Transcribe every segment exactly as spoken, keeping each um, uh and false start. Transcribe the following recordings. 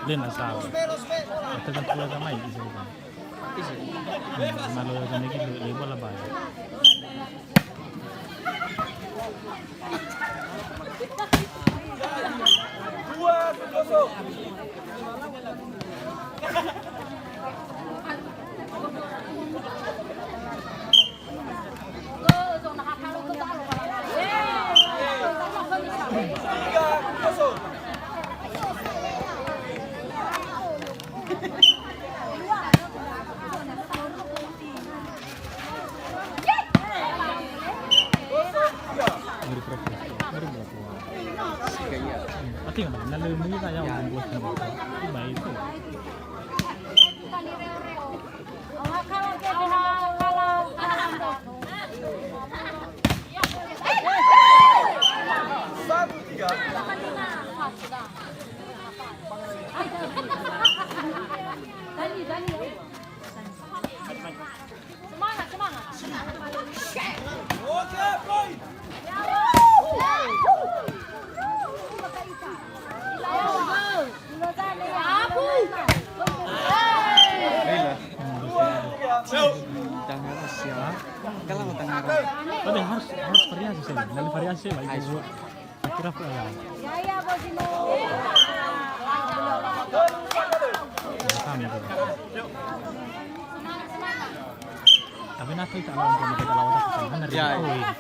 Dena salah. Atau kan keluarga main di sini kan. Hmm, malu yang ini gitu, label apa ya? Ngeri prof. Ngeri prof. Ati nggak? Nah, lebih kita yang membuat itu. Itu baik itu. Semangat, semangat. Tapi harus, harus variasi sih. Dari variasi sih, baik. Ayo. Akhirnya pula ya. Ya, ya, Bos Imo. Kami tuh. Tapi nanti tak lawan, kalau kita lawan, tak akan hari. Ya.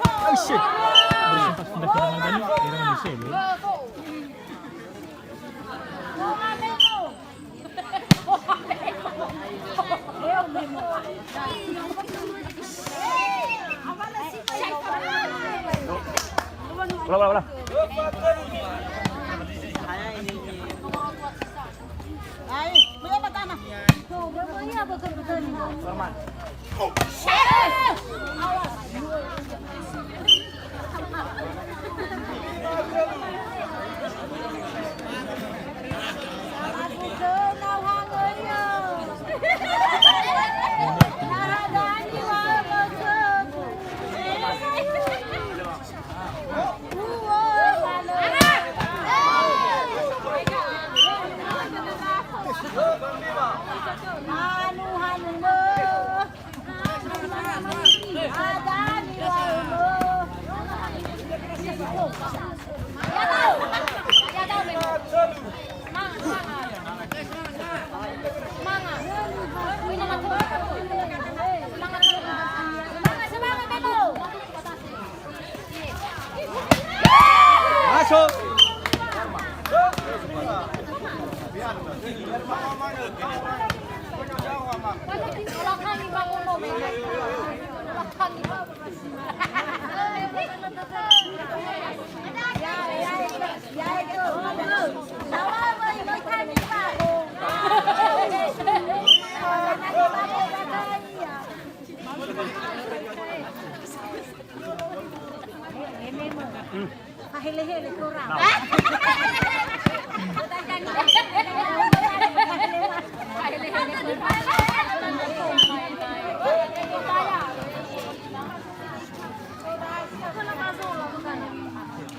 Oh, shit. Belum sempat pindah-pindah, Mangga nih, kira manusia, ya. Bola, bola, bola. Ayo, bola, bola, bola. Normal. Masuk. Hahele-hele korang.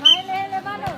Hahele-hele manö.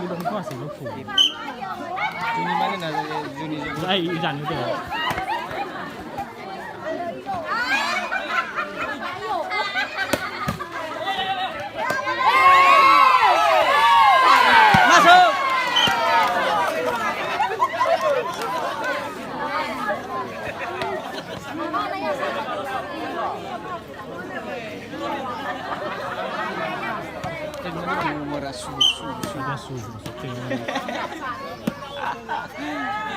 Dong kuasa lucu. Juni mana na, Juni, Juni? Ai, izan itu. Masuk. Merasu, su, su. Merasu, su, su.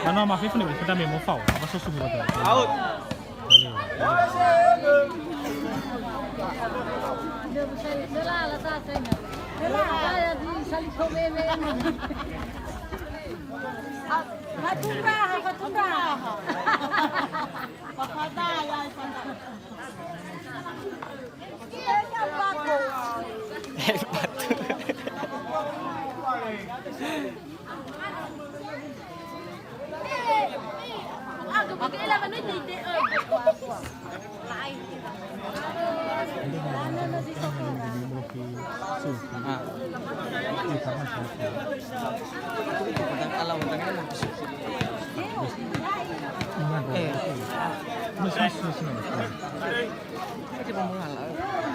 Mana mafi pun kita memo fau. Apa susu buat? Out. Fatundraha, fatundraha. Batu. Eh. Mas, mas, mas, mas.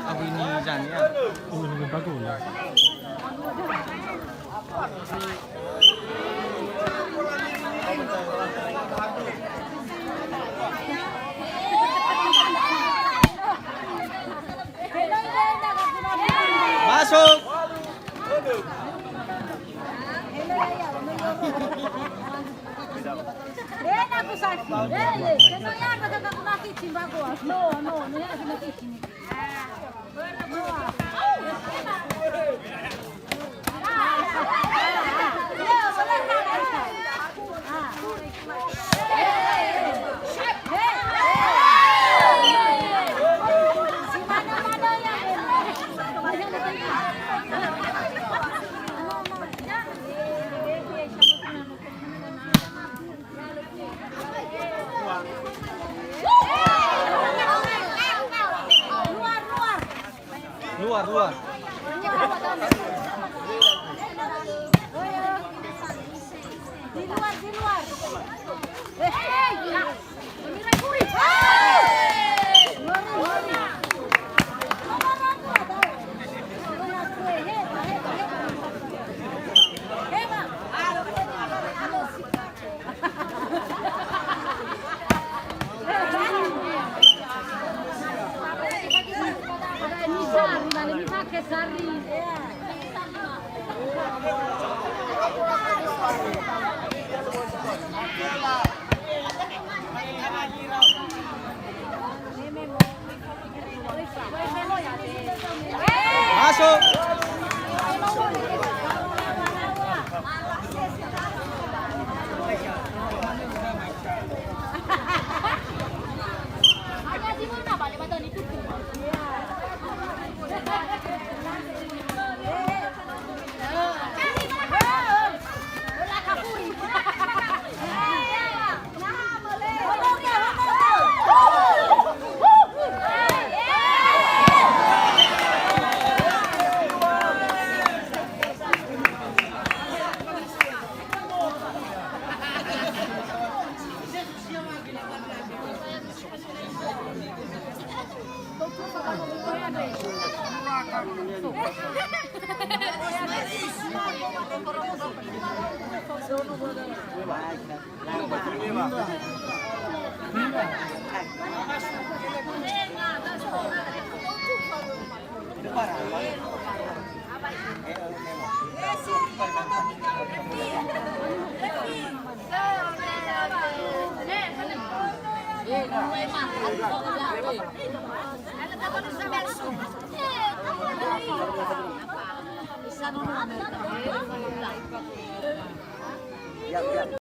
Abu ini Zania. Oh, ini bagus. Masuk. Luar, luar. Di luar, di luar. Eh, eh, eh. Masuk.